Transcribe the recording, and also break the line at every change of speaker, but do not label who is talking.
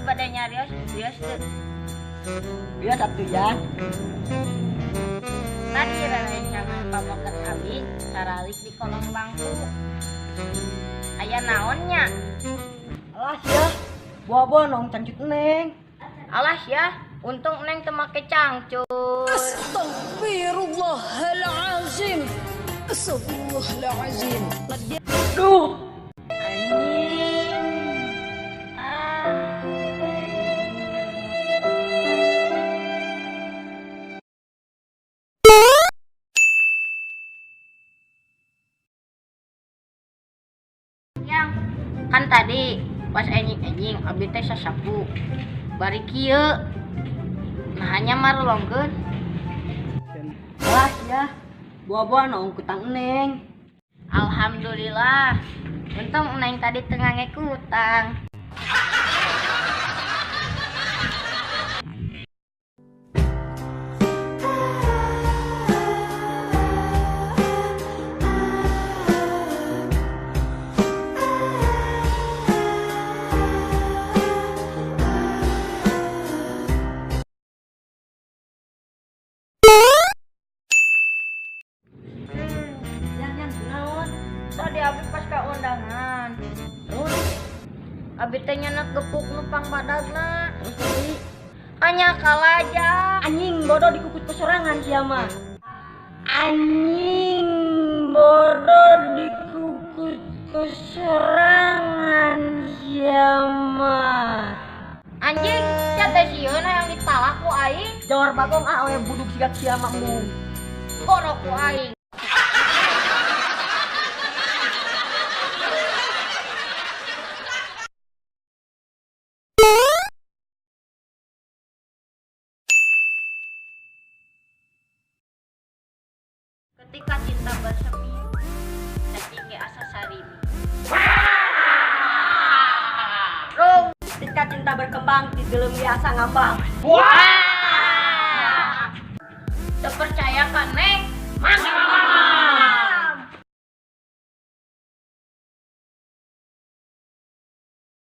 bade nyarios, wios teu?
Biasa atuh ya.
Tadi rerencangan pamoket abi caralik di kolong bangku. Aya naon nya?
Alah sia. Buah-buah nong cangcut Neng.
Alah ya, untung Neng teu make cangcut.
Astagfirullahalazim. Astagfirullahalazim.
Duh.
Anjing. Ah. Yang kan tadi pas enjing-enjing abi teh sasapu. Bari kieu. Nah hanya marulongkeun.
Alah sia. Buah-buah nong kutang Neng.
Alhamdulillah. Untung Neng tadi teu ngangge kutang.
Yan yan kunaon?
Tadi abi pas ka undangan.
Terus
Abi teh nyenek gepuk nu pangbadagna.
terus tadi
Hanya kalaja.
anjing bodoh dikukut kesorangan sia mah. Anjing bodoh dikukut kesorangan sia mah.
Anjing, sia teh sieun hayang ditalak ku aing.
Jawar bagong ah we buduk siga sia mah embung.
Borok ku aing. Ketika cinta bersemi, cacing ge asa sarimi. Rum.
Ketika cinta berkembang di dalam biasa ngambang.
Wah. Teu percaya ka Neng?